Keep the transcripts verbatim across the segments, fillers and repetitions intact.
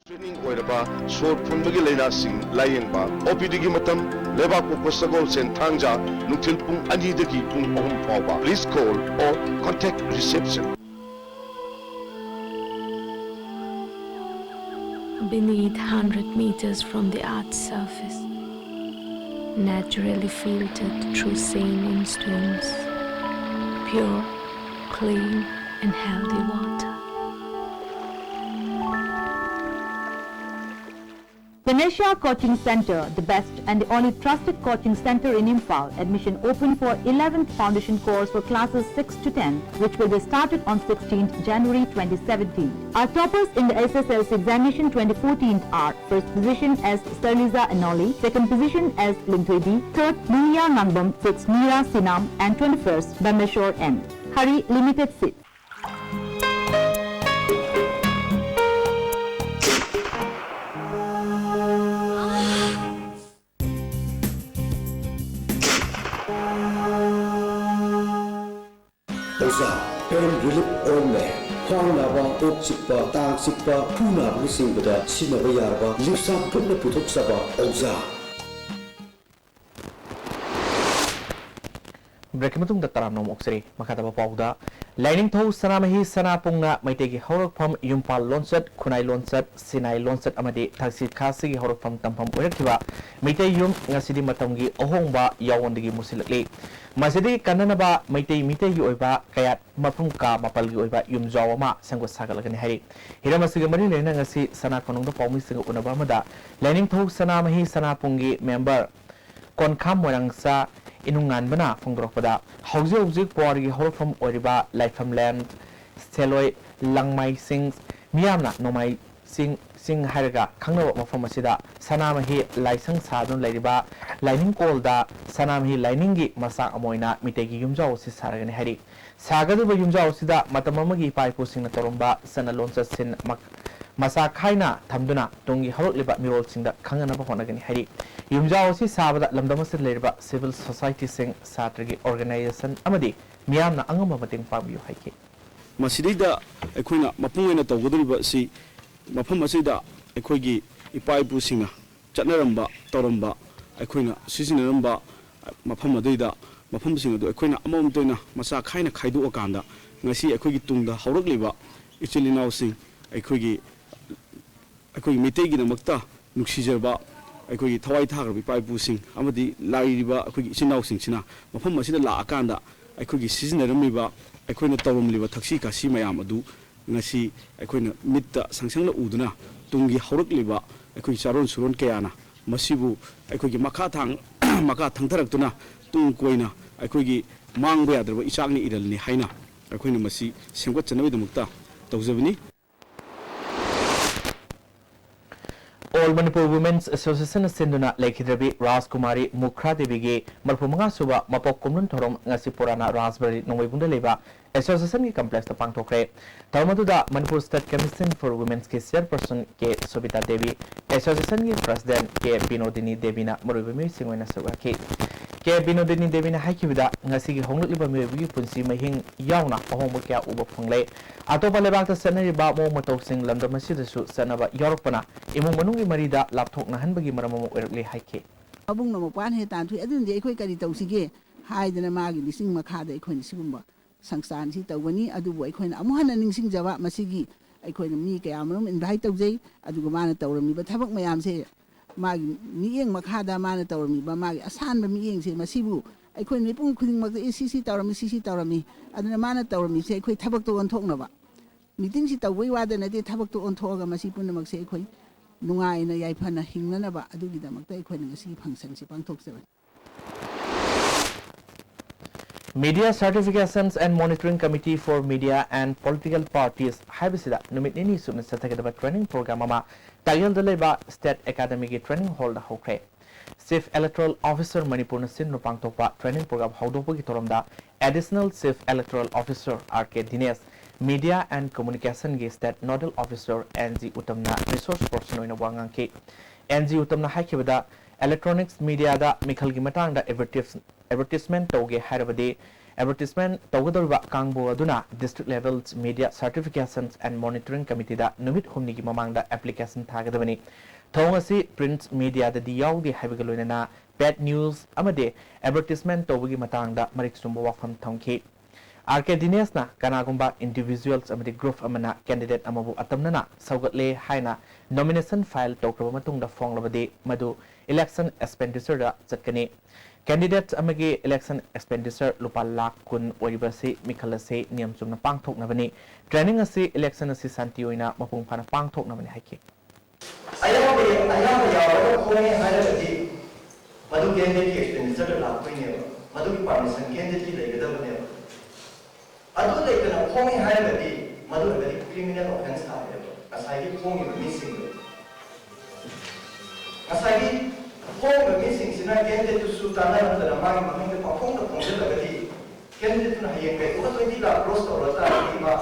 Screening ꯑꯣꯏꯔꯕ ꯁꯣꯔ ꯐꯨꯟꯕꯒꯤ ꯂꯥꯏꯅꯥꯁꯤꯡ ꯂꯥꯌꯦꯡꯕ꯫ ꯑꯣ ꯄꯤ ꯗꯤꯒꯤ ꯃꯇꯝ ꯂꯩꯕꯥꯛꯄꯣꯛꯄ ꯁꯒꯣꯜꯁꯦꯟ ꯊꯥꯡꯖ ꯅꯨꯡꯊꯤꯜ ꯄꯨꯡ ꯑꯅꯤꯗꯒꯤ ꯄꯨꯡ ꯑꯍꯨꯝ ꯐꯥꯎꯕ꯫ Please call or contact reception. Beneath hundred meters from the earth's surface, naturally filtered through saline streams, pure, clean, and healthy water. Ganesha Coaching Center, the best and the only trusted coaching center in Imphal. Admission open for eleventh foundation course for classes six to ten, which will be started on sixteenth January twenty seventeen. Our toppers in the S S L C examination twenty fourteen are: first position as Sterliza Anoli, second position as Lingthoidi, third Munia Nangbam, sixth Mira Sinam, and twenty-first Bameshwar N. Hurry, limited seat. ꯑꯣꯖꯥ, pain relief ointment, ꯈ꯭ꯋꯥꯡ ꯅꯥꯕ, ꯀꯣꯛ ꯆꯤꯛꯄ, ꯇꯥꯡ ꯆꯤꯛꯄ, ꯈꯨ ꯅꯥꯕꯅꯆꯤꯡꯕꯗ ꯁꯤꯖꯤꯟꯅꯕ ꯌꯥꯔꯕ ꯂꯤꯞꯁꯥ ꯒ꯭ꯔꯨꯞꯅ ꯄꯨꯊꯣꯛꯆꯕ ꯑꯣꯖꯥ꯫ Breakꯀꯤ ꯃꯇꯨꯡꯗ ꯇꯔꯥꯝꯅ ꯑꯃꯨꯛ ꯑꯣꯛꯆꯔꯤ꯫ ꯃꯈꯥ ꯇꯥꯕ ꯄꯥꯎꯗ, ꯂꯥꯏꯅꯤꯡꯊꯧ ꯁꯅꯥꯃꯍꯤ ꯁꯅꯥꯄꯨꯡꯅ ꯃꯩꯇꯩꯒꯤ ꯍꯧꯔꯛꯐꯝ, ꯌꯨꯝꯄꯥꯜ ꯂꯣꯟꯆꯠ, ꯈꯨꯟꯅꯥꯏ ꯂꯣꯟꯆꯠ, ꯁꯤꯟꯅꯥꯏ ꯂꯣꯟꯆꯠ ꯑꯃꯗꯤ ꯊꯛꯁꯤ ꯈꯥꯁꯤꯒꯤ ꯍꯧꯔꯛꯐꯝ ꯇꯝꯐꯝ ꯑꯣꯏꯔꯛꯈꯤꯕ ꯃꯩꯇꯩ ꯌꯨꯝ ꯉꯁꯤꯗꯤ ꯃꯇꯝꯒꯤ ꯑꯍꯣꯡꯕ ꯌꯥꯑꯣꯟꯗꯒꯤ ꯃꯨꯁꯤꯜꯂꯛꯂꯤ꯫ ꯃꯁꯤꯗꯒꯤ ꯀꯟꯅꯅꯕ ꯃꯩꯇꯩ ꯃꯤꯇꯩꯒꯤ ꯑꯣꯏꯕ ꯀꯌꯥꯠ ꯃꯐꯝ ꯀꯥ ꯃꯥꯄꯜꯒꯤ ꯑꯣꯏꯕ ꯌꯨꯝꯖꯥꯎ ꯑꯃ ꯁꯦꯝꯒꯠ ꯁꯥꯒꯠꯂꯒꯅꯤ ꯍꯥꯏꯔꯤ꯫ ꯍꯤꯔꯝ ꯑꯁꯤꯒ ꯃꯔꯤ ꯂꯩꯅꯅ ꯉꯁꯤ ꯁꯅꯥ ꯀꯣꯅꯨꯡꯗ ꯄꯥꯎꯃꯤꯁꯤꯡꯒ ꯎꯅꯕ ꯑꯃꯗ ꯂꯥꯏꯅꯤꯡꯊꯧ ꯁꯅꯥꯃꯍꯤ ꯁꯅꯥꯄꯨꯡꯒꯤ ꯃꯦꯝꯕꯔ ꯀꯣꯟꯈꯥ ꯃꯣꯏꯔꯥꯡꯆꯥ ꯏꯅꯨꯡꯉꯥꯟꯕꯅ ꯐꯣꯡꯗꯣꯔꯛꯄꯗ, ꯍꯧꯖꯤꯛ ꯍꯧꯖꯤꯛ ꯄꯨꯋꯥꯔꯤꯒꯤ ꯍꯧꯔꯛꯐꯝ ꯑꯣꯏꯔꯤꯕ ꯂꯥꯏꯐꯝꯂꯦꯟ, ꯁꯦꯂꯣꯏ, ꯂꯪꯃꯥꯏꯁꯤꯡ, ꯃꯤꯌꯥꯝꯅ ꯅꯣꯡꯃꯥꯏ ꯆꯤꯡ, ꯆꯤꯡ ꯍꯥꯏꯔꯒ ꯈꯪꯅꯕ ꯃꯐꯝ ꯑꯁꯤꯗ ꯁꯅꯥꯃꯍꯤ ꯂꯥꯏꯁꯪ ꯁꯥꯗꯨꯅ ꯂꯩꯔꯤꯕ ꯂꯥꯏꯅꯤꯡꯀꯣꯜꯗ ꯁꯅꯥꯃꯍꯤ ꯂꯥꯏꯅꯤꯡꯒꯤ ꯃꯆꯥꯛ ꯑꯃ ꯑꯣꯏꯅ ꯃꯤꯇꯩꯒꯤ ꯌꯨꯝꯖꯥꯎ ꯑꯁꯤ ꯁꯥꯔꯒꯅꯤ ꯍꯥꯏꯔꯤ꯫ ꯁꯥꯒꯗꯧꯔꯤꯕ ꯌꯨꯝꯖꯥꯎ ꯑꯁꯤꯗ ꯃꯇꯝ ꯑꯃꯒꯤ ꯏꯄꯥ ꯏꯄꯨꯁꯤꯡꯅ ꯇꯧꯔꯝꯕ ꯆꯠꯅ ꯂꯣꯟꯆꯠꯁꯤꯡ ꯃ-, ꯃꯆꯥ ꯈꯥꯏꯅ ꯊꯝꯗꯨꯅ ꯇꯨꯡꯒꯤ ꯍꯧꯔꯛꯂꯤꯕ ꯃꯤꯔꯣꯜꯁꯤꯡꯗ ꯈꯪꯍꯟꯅꯕ ꯍꯣꯠꯅꯒꯅꯤ ꯍꯥꯏꯔꯤ꯫ ꯌꯨꯝꯖꯥꯎ ꯑꯁꯤ ꯁꯥꯕꯗ ꯂꯝꯗꯝ ꯑꯁꯤꯗ ꯂꯩꯔꯤꯕ civil societyꯁꯤꯡ, ꯁꯥꯇ꯭ꯔꯒꯤ organization ꯑꯃꯗꯤ ꯃꯤꯌꯥꯝꯅ ꯑꯉꯝꯕ ꯃꯇꯦꯡ ꯄꯥꯡꯕꯤꯌꯨ ꯍꯥꯏꯈꯤ꯫ ꯃꯁꯤꯗꯩꯗ ꯑꯩꯈꯣꯏꯅ ꯃꯄꯨꯡ ꯑꯣꯏꯅ ꯇꯧꯒꯗꯧꯔꯤꯕ ꯑꯁꯤ ꯃꯐꯝ ꯑꯁꯤꯗ ꯑꯩꯈꯣꯏꯒꯤ ꯏꯄꯥ ꯏꯄꯨꯁꯤꯡꯅ ꯆꯠꯅꯔꯝꯕ, ꯇꯧꯔꯝꯕ, ꯑꯩꯈꯣꯏꯅ ꯁꯤꯖꯤꯟꯅꯔꯝꯕ ꯃꯐꯝ ꯑꯗꯨꯗ, ꯃꯐꯝꯁꯤꯡ ꯑꯗꯨ ꯑꯩꯈꯣꯏꯅ ꯑꯃꯃꯝꯇ ꯑꯣꯏꯅ ꯃꯆꯥ ꯈꯥꯏꯅ ꯈꯥꯏꯗꯣꯛꯑꯀꯥꯟꯗ, ꯉꯁꯤ ꯑꯩꯈꯣꯏꯒꯤ ꯇꯨꯡꯗ ꯍꯧꯔꯛꯂꯤꯕ ꯏꯆꯤꯜ ꯏꯅꯥꯎꯁꯤꯡ, ꯑꯩꯈꯣꯏꯒꯤ, ꯑꯩꯈꯣꯏꯒꯤ ꯃꯤꯇꯩꯒꯤꯗꯃꯛꯇ ꯅꯨꯡꯁꯤꯖꯔꯕ ꯑꯩꯈꯣꯏꯒꯤ ꯊꯋꯥꯏ ꯊꯥꯈ꯭ꯔꯕ ꯏꯄꯥ ꯏꯄꯨꯁꯤꯡ ꯑꯃꯗꯤ ꯂꯥꯛꯏꯕ ꯑꯩꯈꯣꯏꯒꯤ ꯏꯆꯤꯜ ꯏꯅꯥꯎꯁꯤꯡꯁꯤꯅ ꯃꯐꯝ ꯑꯁꯤꯗ ꯂꯥꯛꯑꯀꯥꯟꯗ ꯑꯩꯈꯣꯏꯒꯤ ꯁꯤꯖꯤꯟꯅꯔꯝꯂꯤꯕ, ꯑꯩꯈꯣꯏꯅ ꯇꯧꯔꯝꯂꯤꯕ ꯊꯛꯁꯤ ꯈꯥꯁꯤ ꯃꯌꯥꯝ ꯑꯗꯨ ꯉꯁꯤ ꯑꯩꯈꯣꯏꯅ ꯃꯤꯠꯇ ꯁꯪꯁꯪꯅ ꯎꯗꯨꯅ, ꯇꯨꯡꯒꯤ ꯍꯧꯔꯛꯂꯤꯕ ꯑꯩꯈꯣꯏꯒꯤ ꯆꯥꯔꯣꯟ ꯁꯨꯔꯣꯟ ꯀꯌꯥꯅ ꯃꯁꯤꯕꯨ ꯑꯩꯈꯣꯏꯒꯤ ꯃꯈꯥ ꯊꯥꯡ-, ꯃꯈꯥ ꯊꯪꯊꯔꯛꯇꯨꯅ ꯇꯨꯡ ꯀꯣꯏꯅ ꯑꯩꯈꯣꯏꯒꯤ ꯃꯥꯡꯕ ꯌꯥꯗ꯭ꯔꯕ ꯏꯆꯥꯛꯅ ꯏꯔꯜꯅꯤ ꯍꯥꯏꯅ ꯑꯩꯈꯣꯏꯅ ꯃꯁꯤ ꯁꯦꯝꯒꯠꯆꯅꯕꯒꯤꯗꯃꯛꯇ ꯇꯧꯖꯕꯅꯤ꯫ All Manipur Women's Association ꯁꯤꯟꯗꯨꯅ ꯂꯩꯈꯤꯗ꯭ꯔꯕꯤ ꯔꯥꯖꯀꯨꯃꯥꯔꯤ ꯃꯨꯈ꯭ꯔꯥ ꯗꯦꯕꯤꯒꯤ ꯃꯔꯤꯐꯨ ꯃꯉꯥ ꯁꯨꯕ ꯃꯄꯣꯛ ꯀꯨꯝꯂꯣꯟ ꯊꯧꯔꯝ ꯉꯁꯤ ꯄꯨꯔꯥꯅ ꯔꯥꯖꯕꯔꯤ ꯅꯣꯡꯃꯩꯕꯨꯡꯗ ꯂꯩꯕ Association ꯒꯤ complex ꯇ ꯄꯥꯡꯊꯣꯛꯈ꯭ꯔꯦ꯫ ꯊꯧꯔꯝ ꯑꯗꯨꯗ Manipur State Commission for Women's ꯀꯤ chairperson ꯀꯦ ꯁꯣꯕꯤꯇꯥ ꯗꯦꯕꯤ, Association ꯒꯤ president ꯀꯦ ꯕꯤꯅꯣꯗꯤꯅꯤ ꯗꯦꯕꯤꯅ ꯃꯔꯨꯑꯣꯏꯕ ꯃꯤꯑꯣꯏꯁꯤꯡ ꯑꯣꯏꯅ ꯁꯔꯨꯛ ꯌꯥꯈꯤ꯫ ꯀꯦ ꯕꯤꯅꯣꯗꯤꯅꯤ ꯗꯦꯕꯤꯅ ꯍꯥꯏꯈꯤꯕꯗ, ꯉꯁꯤꯒꯤ ꯍꯣꯡꯂꯛꯂꯤꯕ ꯃꯤꯑꯣꯏꯕꯒꯤ ꯄꯨꯟꯁꯤ ꯃꯍꯤꯡ ꯌꯥꯎꯅ ꯑꯍꯣꯡꯕ ꯀꯌꯥ ꯎꯕ ꯐꯪꯂꯦ꯫ ꯑꯇꯣꯞꯄ ꯂꯩꯕꯥꯛꯇ ꯆꯠꯅꯔꯤꯕ ꯃꯑꯣꯡ ꯃꯇꯧꯁꯤꯡ ꯂꯝꯗꯝ ꯑꯁꯤꯗꯁꯨ ꯆꯠꯅꯕ ꯌꯥꯎꯔꯛꯄꯅ ꯏꯃꯨꯡ ꯃꯅꯨꯡꯒꯤ ꯃꯔꯤꯗ ꯂꯥꯞꯊꯣꯛꯅꯍꯟꯕꯒꯤ ꯃꯔꯝ ꯑꯃ ꯑꯣꯏꯔꯛꯂꯦ ꯍꯥꯏꯈꯤ꯫ ꯃꯕꯨꯡꯅ ꯃꯧꯄ꯭ꯋꯥꯅ ꯍꯦꯛ ꯇꯥꯟꯊꯣꯛꯏ, ꯑꯗꯨꯅꯗꯤ ꯑꯩꯈꯣꯏ ꯀꯔꯤ ꯇꯧꯁꯤꯒꯦ ꯍꯥꯏꯗꯅ ꯃꯥꯒꯤ ꯂꯤꯁꯤꯡ ꯃꯈꯥꯗ ꯑꯩꯈꯣꯏꯅ ꯁꯤꯒꯨꯝꯕ ꯁꯪꯁꯊꯥꯟꯁꯤ ꯇꯧꯒꯅꯤ꯫ ꯑꯗꯨꯕꯨ ꯑꯩꯈꯣꯏꯅ ꯑꯃꯨꯛ ꯍꯟꯅ ꯅꯤꯡꯁꯤꯡꯖꯕ, ꯃꯁꯤꯒꯤ ꯑꯩꯈꯣꯏꯅ ꯃꯤ ꯀꯌꯥ ꯃꯔꯨꯝ invite ꯇꯧꯖꯩ, ꯑꯗꯨꯒ ꯃꯥꯅ ꯇꯧꯔꯝꯃꯤꯕ ꯊꯕꯛ ꯃꯌꯥꯝꯁꯦ, ꯃꯥꯒꯤ ꯃꯤꯠꯌꯦꯡ ꯃꯈꯥꯗ ꯃꯥꯅ ꯇꯧꯔꯝꯃꯤꯕ ꯃꯥꯒꯤ ꯑꯁꯥꯟꯕ ꯃꯤꯠꯌꯦꯡꯁꯦ, ꯃꯁꯤꯕꯨ ꯑꯩꯈꯣꯏ ꯃꯤꯄꯨꯝ ꯈꯨꯗꯤꯡꯃꯛꯇ, "ꯑꯦ, ꯁꯤ ꯁꯤ ꯇꯧꯔꯝꯃꯤ, ꯁꯤ ꯁꯤ ꯇꯧꯔꯝꯃꯤ", ꯑꯗꯨꯅ ꯃꯥꯅ ꯇꯧꯔꯝꯃꯤꯁꯦ ꯑꯩꯈꯣꯏ ꯊꯕꯛꯇ ꯑꯣꯟꯊꯣꯛꯅꯕ, meeting ꯁꯤ ꯇꯧꯕꯩ ꯋꯥꯗ ꯅꯠꯇꯦ, ꯊꯕꯛꯇ ꯑꯣꯟꯊꯣꯛꯑꯒ ꯃꯁꯤ ꯄꯨꯝꯅꯃꯛꯁꯦ ꯑꯩꯈꯣꯏ ꯅꯨꯡꯉꯥꯏꯅ ꯌꯥꯏꯐꯅ ꯍꯤꯡꯅꯅꯕ, ꯑꯗꯨꯒꯤꯗꯃꯛꯇ ꯑꯩꯈꯣꯏꯅ ꯉꯁꯤꯒꯤ function ꯁꯤ ꯄꯥꯡꯊꯣꯛꯆꯕꯅꯤ꯫ Media Certifications and Monitoring Committee for Media and Political Parties ꯍꯥꯏꯕꯁꯤꯗ ꯅꯨꯃꯤꯠ ꯅꯤꯅꯤ ꯆꯨꯞꯅ ꯆꯠꯊꯒꯗꯕ training program ꯑꯃ ꯇꯥꯛꯌꯦꯜꯗ ꯂꯩꯕ State Academy ꯒꯤ training hall ꯗ ꯍꯧꯈ꯭ꯔꯦ꯫ Chief Electoral Officer ꯃꯅꯤꯄꯨꯔꯅ ꯁꯤꯟꯗꯨꯅ ꯄꯥꯡꯊꯣꯛꯄ training program ꯍꯧꯗꯣꯛꯄꯒꯤ ꯊꯧꯔꯝꯗ Additional Chief Electoral Officer R K Dinesh, Media and Communication ꯒꯤ State Nodal Officer N G ꯎꯇꯝꯅ resource person ꯑꯣꯏꯅ ꯋꯥ ꯉꯥꯡꯈꯤ꯫ N G ꯎꯇꯝꯅ ꯍꯥꯏꯈꯤꯕꯗ, electronics media ꯗ ꯃꯤꯈꯜꯒꯤ ꯃꯇꯥꯡꯗ advertise-, advertisement ꯇꯧꯒꯦ ꯍꯥꯏꯔꯕꯗꯤ Advertisement ꯇꯧꯒꯗꯧꯔꯤꯕ ꯀꯥꯡꯕꯨ ꯑꯗꯨꯅ District Level Media Certifications and Monitoring Committeeꯗ ꯅꯨꯃꯤꯠ ꯍꯨꯝꯅꯤꯒꯤ ꯃꯃꯥꯡꯗ application ꯊꯥꯒꯗꯕꯅꯤ꯫ ꯊꯧꯑꯣꯡ ꯑꯁꯤ print mediaꯗꯗꯤ ꯌꯥꯎꯗꯦ ꯍꯥꯏꯕꯒ ꯂꯣꯏꯅꯅ paid news ꯑꯃꯗꯤ advertisement ꯇꯧꯕꯒꯤ ꯃꯇꯥꯡꯗ ꯃꯔꯤꯛ ꯆꯨꯝꯕ ꯋꯥꯐꯝ ꯊꯝꯈꯤ꯫ ꯑꯥꯔ ꯀꯦ ꯗꯤꯅꯦꯁꯅ ꯀꯅꯥꯒꯨꯝꯕ individuals ꯑꯃꯗꯤ group ꯑꯃꯅ candidate ꯑꯃꯕꯨ ꯑꯇꯝꯅꯅ ꯁꯧꯒꯠꯂꯦ ꯍꯥꯏꯅ nomination file ꯇꯧꯈ꯭ꯔꯕ ꯃꯇꯨꯡꯗ ꯐꯣꯡꯂꯕꯗꯤ ꯃꯗꯨ election expenditureꯗ ꯆꯠꯀꯅꯤ꯫ Candidate ꯑꯃꯒꯤ election expenditure ꯂꯨꯄꯥ ꯂꯥꯈ ꯀꯨꯟ ꯑꯣꯏꯔꯤꯕ ꯑꯁꯤ ꯃꯤꯈꯜ ꯑꯁꯤ ꯅꯤꯌꯝ ꯆꯨꯝꯅ ꯄꯥꯡꯊꯣꯛꯅꯕꯅꯤ꯫ Training ꯑꯁꯤ election ꯑꯁꯤ ꯁꯥꯟꯇꯤ ꯑꯣꯏꯅ ꯃꯄꯨꯡ ꯐꯥꯅ ꯄꯥꯡꯊꯣꯛꯅꯕꯅꯤ ꯍꯥꯏꯈꯤ꯫ ꯑꯌꯥꯝꯕ, ꯑꯌꯥꯝꯕ ꯌꯥꯎꯔꯒ ꯈꯣꯝꯃꯦ ꯍꯥꯏꯔꯒꯗꯤ ꯃꯗꯨ candidateꯀꯤ expenditureꯗ ꯂꯥꯛꯇꯣꯏꯅꯦꯕ, ꯃꯗꯨꯒꯤ permission candidateꯀꯤ ꯂꯩꯒꯗꯕꯅꯦꯕ꯫ ꯑꯗꯨ ꯂꯩꯇꯅ ꯈꯣꯝꯃꯦ ꯍꯥꯏꯔꯒꯗꯤ ꯃꯗꯨ ꯑꯣꯏꯔꯒꯗꯤ criminal offence ꯇꯥꯔꯦꯕ꯫ ꯉꯁꯥꯏꯒꯤ ꯈꯣꯝꯃꯤꯕ ꯃꯤꯁꯤꯡꯗꯣ, ꯉꯁꯥꯏꯒꯤ ꯈꯣꯝꯃꯤꯕ ꯃꯤꯁꯤꯡꯁꯤꯅ candidateꯇꯨꯁꯨ ꯇꯥꯟꯅꯔꯝꯗꯅ ꯃꯥꯒꯤ ꯃꯃꯤꯡꯗ ꯄꯪꯐꯣꯡꯗ ꯐꯣꯡꯖꯤꯜꯂꯒꯗꯤ candidateꯇꯨꯅ ꯍꯌꯦꯡ ꯀꯩꯒꯨꯝꯕ twenty ꯂꯥꯈ cross ꯇꯧꯔ ꯇꯥꯔꯒꯗꯤ ꯃꯥ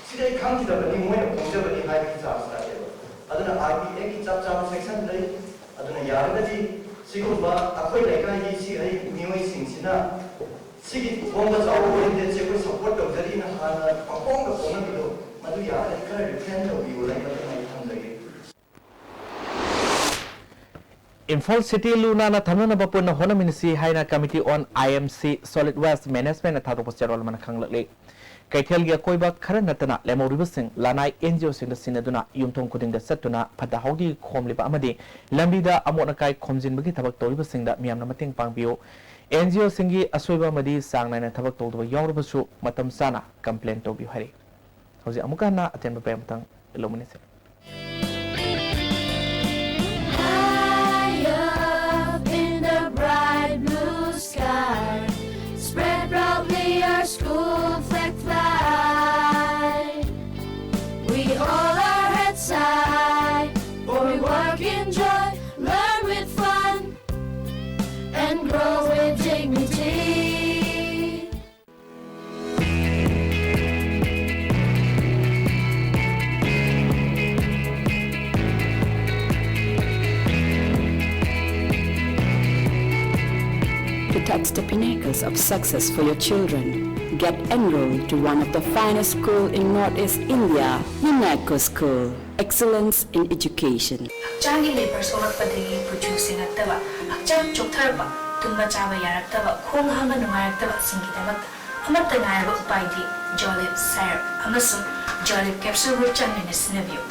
ꯁꯤꯗꯤ ꯑꯩ ꯈꯪꯈꯤꯗꯕꯅꯤ, ꯃꯣꯏꯅ ꯈꯣꯝꯖꯕꯅꯤ ꯍꯥꯏꯕꯒꯤ chance ꯂꯥꯛꯑꯦꯕ꯫ ꯑꯗꯨꯅ RPAꯛꯀꯤ ꯆꯞ ꯆꯥꯕ section ꯂꯩ꯫ ꯑꯗꯨꯅ ꯌꯥꯔꯒꯗꯤ ꯁꯤꯒꯨꯝꯕ ꯑꯩꯈꯣꯏ ꯂꯩꯀꯥꯏꯒꯤ ꯁꯤ ꯑꯩ ꯃꯤꯑꯣꯏꯁꯤꯡꯁꯤꯅ ꯁꯤꯒꯤ ꯈꯣꯝꯕ ꯆꯥꯎꯕ candidateꯁꯦ ꯑꯩꯈꯣꯏ support ꯇꯧꯖꯔꯤꯅ ꯍꯥꯟꯅ ꯄꯪꯐꯣꯡꯗ ꯐꯣꯡꯅꯕꯗꯣ ꯃꯗꯨ ꯌꯥꯔꯒꯗꯤ ꯈꯔ refrain ꯇꯧꯕꯤꯌꯨ ꯍꯥꯏꯅ ꯑꯩ ꯊꯝꯖꯒꯦ꯫ ꯏꯝꯐꯥꯜ City ꯂꯨ ꯅꯥꯟꯅ ꯊꯝꯅꯅꯕ ꯄꯨꯟꯅ ꯍꯣꯠꯅꯃꯤꯟꯅꯁꯤ ꯍꯥꯏꯅ Committee on IMC Solid Waste Managementꯅ ꯊꯥꯗꯣꯛꯄ ꯆꯦꯔꯣꯜ ꯑꯃꯅ ꯈꯪꯂꯛꯂꯤ꯫ ꯀꯩꯊꯦꯜꯒꯤ ꯑꯀꯣꯏꯕ ꯈꯔ ꯅꯠꯇꯅ ꯂꯦꯝꯍꯧꯔꯤꯕꯁꯤꯡ ꯂꯅꯥꯏ NGOꯁꯤꯡꯗ ꯁꯤꯟꯅꯗꯨꯅ ꯌꯨꯝꯊꯣꯡ ꯈꯨꯗꯤꯡꯗ ꯆꯠꯇꯨꯅ ꯐꯠꯇ ꯍꯥꯎꯗꯤ ꯈꯣꯝꯂꯤꯕ ꯑꯃꯗꯤ ꯂꯝꯕꯤꯗ ꯑꯃꯣꯠ ꯑꯀꯥꯏ ꯈꯣꯝꯖꯤꯟꯕꯒꯤ ꯊꯕꯛ ꯇꯧꯔꯤꯕꯁꯤꯡꯗ ꯃꯤꯌꯥꯝꯅ ꯃꯇꯦꯡ ꯄꯥꯡꯕꯤꯌꯨ꯫ NGOꯁꯤꯡꯒꯤ ꯑꯁꯣꯏꯕ ꯑꯃꯗꯤ ꯆꯥꯡ ꯅꯥꯏꯅ ꯊꯕꯛ ꯇꯧꯗꯕ ꯌꯥꯎꯔꯕꯁꯨ ꯃꯇꯝ ꯆꯥꯅ complain ꯇꯧꯕꯤꯌꯨ ꯍꯥꯏꯔꯤ꯫ ꯍꯧꯖꯤꯛ ꯑꯃꯨꯛꯀ ꯍꯟꯅ ꯑꯇꯦꯟꯕ ꯄꯥꯎ ꯑꯃꯇꯪ ꯂꯧꯃꯤꯟꯅꯁꯤ꯫ High up in the bright blue sky, spread proudly our school flag fly. We hold our heads high, for we work in joy, learn with fun, and grow with dignity. That's the pinnacles of success for your children. Get enrolled to one of the finest school in Northeast India, Unesco School. Excellence in education. ꯍꯛꯆꯥꯡꯒꯤ ꯂꯩꯕꯔ ꯁꯣꯛꯂꯛꯄꯗꯒꯤ ꯀꯨꯆꯨ ꯁꯦꯡꯉꯛꯇꯕ, ꯍꯛꯆꯥꯡ ꯆꯣꯛꯊꯔꯛꯄ, ꯇꯨꯝꯕ ꯆꯥꯕ ꯌꯥꯔꯛꯇꯕ, ꯈꯣꯡ ꯍꯥꯝꯕ ꯅꯨꯡꯉꯥꯏꯔꯛꯇꯕꯁꯤꯡꯒꯤꯗꯃꯛꯇ ꯑꯃꯠꯇ ꯉꯥꯏꯔꯕ ꯎꯄꯥꯏꯗꯤ ꯖꯣꯂꯤꯞ ꯁꯥꯏꯔꯞ ꯑꯃꯁꯨꯡ ꯖꯣꯂꯤꯞ ꯀꯦꯞꯁꯨꯜꯕꯨ ꯆꯥꯡ ꯅꯥꯏꯅ ꯁꯤꯖꯤꯟꯅꯕꯤꯌꯨ꯫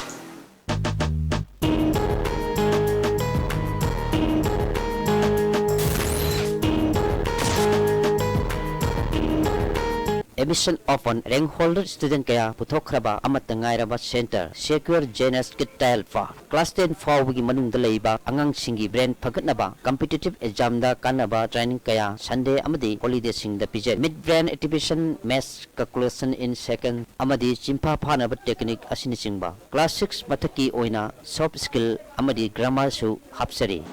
Admission open, rank holder student ꯀꯌꯥ ꯄꯨꯊꯣꯛꯈ꯭ꯔꯕ ꯑꯃꯠꯇ ꯉꯥꯏꯔꯕ center, Secure J N S Kid Tile Park꯫ Class ten ꯐꯥꯎꯕꯒꯤ ꯃꯅꯨꯡꯗ ꯂꯩꯕ ꯑꯉꯥꯡꯁꯤꯡꯒꯤ brain ꯐꯒꯠꯅꯕ competitive examꯗ ꯀꯥꯟꯅꯕ training ꯀꯌꯥ Sunday ꯑꯃꯗꯤ holidayꯁꯤꯡꯗ ꯄꯤꯖꯔꯤ꯫ Mid brain activation, maths calculation in second ꯑꯃꯗꯤ ꯆꯤꯟꯐꯥ ꯐꯥꯅꯕ technique ꯑꯁꯤꯅꯆꯤꯡꯕ꯫ Class six ꯃꯊꯛꯀꯤ ꯑꯣꯏꯅ soft skill ꯑꯃꯗꯤ grammarꯁꯨ ꯍꯥꯞꯆꯔꯤ꯫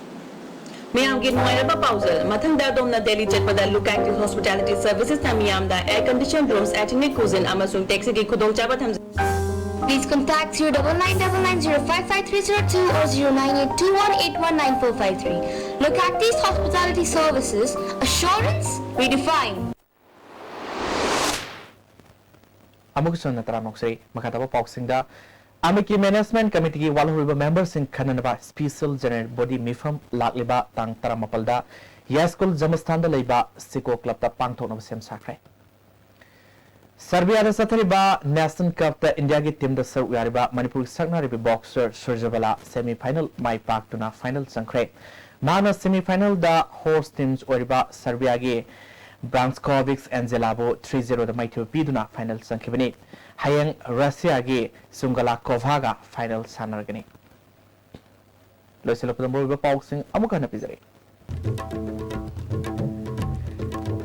ꯃꯌꯥꯝꯒꯤ ꯅꯨꯡꯉꯥꯏꯔꯕ ꯄꯥꯎꯖꯦꯜ꯫ ꯃꯊꯪꯗ ꯑꯗꯣꯝꯅ ꯗꯦꯜꯂꯤ ꯆꯠꯄꯗ Look Active Hospitality Servicesꯅ ꯃꯤꯌꯥꯝꯗ air conditioned rooms, ethnic cuisine ꯑꯃꯁꯨꯡ taxiꯒꯤ ꯈꯨꯗꯣꯡꯆꯥꯕ ꯊꯝꯖꯩ꯫ Please contact zero double nine double nine zero five five three zero two or zero nine eight two one eight one nine four five three. Look Active Hospitality Services, assurance redefined. ꯑꯃꯨꯛꯀꯁꯨ ꯍꯟꯅ ꯇꯔꯥꯝꯅ ꯑꯣꯛꯆꯔꯤ꯫ ꯃꯈꯥ ꯇꯥꯕ ꯄꯥꯎꯁꯤꯡꯗ, ꯑꯃꯤꯀꯤ management committeeꯒꯤ ꯋꯥꯜꯍꯧꯔꯤꯕ memberꯁꯤꯡ ꯈꯟꯅꯅꯕ special general body ꯃꯤꯐꯝ ꯂꯥꯛꯂꯤꯕ ꯇꯥꯡ ꯇꯔꯥꯃꯥꯄꯜꯗ ꯌꯥꯏꯁ꯭ꯀꯨꯜ ꯖꯃꯁꯊꯥꯟꯗ ꯂꯩꯕ ꯁꯤꯀꯣ clubꯇ ꯄꯥꯡꯊꯣꯛꯅꯕ ꯁꯦꯝ ꯁꯥꯈ꯭ꯔꯦ꯫ ꯁꯔꯕꯤꯌꯥꯗ ꯆꯠꯊꯔꯤꯕ Nation Cupꯇ ꯏꯟꯗꯤꯌꯥꯒꯤ teamꯗ ꯁꯔꯨꯛ ꯌꯥꯔꯤꯕ ꯃꯅꯤꯄꯨꯔꯒꯤ ꯁꯛꯅꯥꯏꯔꯕꯤ boxer ꯁꯨꯔꯖꯕꯂꯥ semi final ꯃꯥꯏ ꯄꯥꯛꯇꯨꯅ final ꯆꯪꯈ꯭ꯔꯦ꯫ ꯃꯍꯥꯛꯅ semi finalꯗ host teams ꯑꯣꯏꯔꯤꯕ ꯁꯔꯕꯤꯌꯥꯒꯤ Brankovic Angelaꯕꯨ three zeroꯗ ꯃꯥꯏꯊꯤꯕ ꯄꯤꯗꯨꯅ final ꯆꯪꯈꯤꯕꯅꯤ꯫ ꯍꯌꯦꯡ ꯔꯁꯤꯌꯥꯒꯤ ꯁꯨꯡꯒꯂꯥ ꯀꯣꯚꯥꯒ final ꯁꯥꯟꯅꯔꯒꯅꯤ꯫ ꯂꯣꯏꯁꯤꯜꯂꯛꯄꯗ ꯃꯔꯨꯑꯣꯏꯕ ꯄꯥꯎꯁꯤꯡ ꯑꯃꯨꯛ ꯍꯟꯅ ꯄꯤꯖꯔꯤ꯫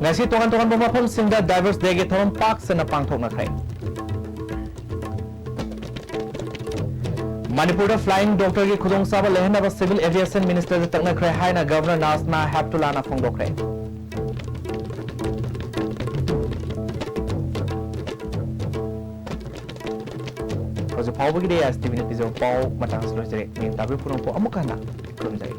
ꯉꯁꯤ ꯇꯣꯉꯥꯟ ꯇꯣꯉꯥꯟꯕ ꯃꯐꯝꯁꯤꯡꯗ Divers Dayꯒꯤ ꯊꯧꯔꯝ ꯄꯥꯛ ꯁꯟꯅ ꯄꯥꯡꯊꯣꯛꯅꯈ꯭ꯔꯦ꯫ ꯃꯅꯤꯄꯨꯔꯗ flying doctorꯒꯤ ꯈꯨꯗꯣꯡꯆꯥꯕ ꯂꯩꯍꯟꯅꯕ Civil Aviation Ministerꯗ ꯇꯛꯅꯈ꯭ꯔꯦ ꯍꯥꯏꯅ Governor Najma Heptullahꯅ ꯐꯣꯡꯗꯣꯛꯈ꯭ꯔꯦ꯫ ꯍꯧꯖꯤꯛ ꯐꯥꯎꯕꯒꯤꯗꯤ S T Vꯅ ꯄꯤꯖꯕ ꯄꯥꯎ ꯃꯇꯥꯡ ꯑꯁꯤꯗ ꯂꯣꯏꯖꯔꯦ꯫ ꯃꯤꯠꯌꯦꯡ ꯇꯥꯕꯤꯕ ꯄꯨꯝꯅꯃꯛꯄꯨ ꯑꯃꯨꯛ ꯍꯟꯅ ꯈꯨꯔꯨꯝꯖꯔꯤ꯫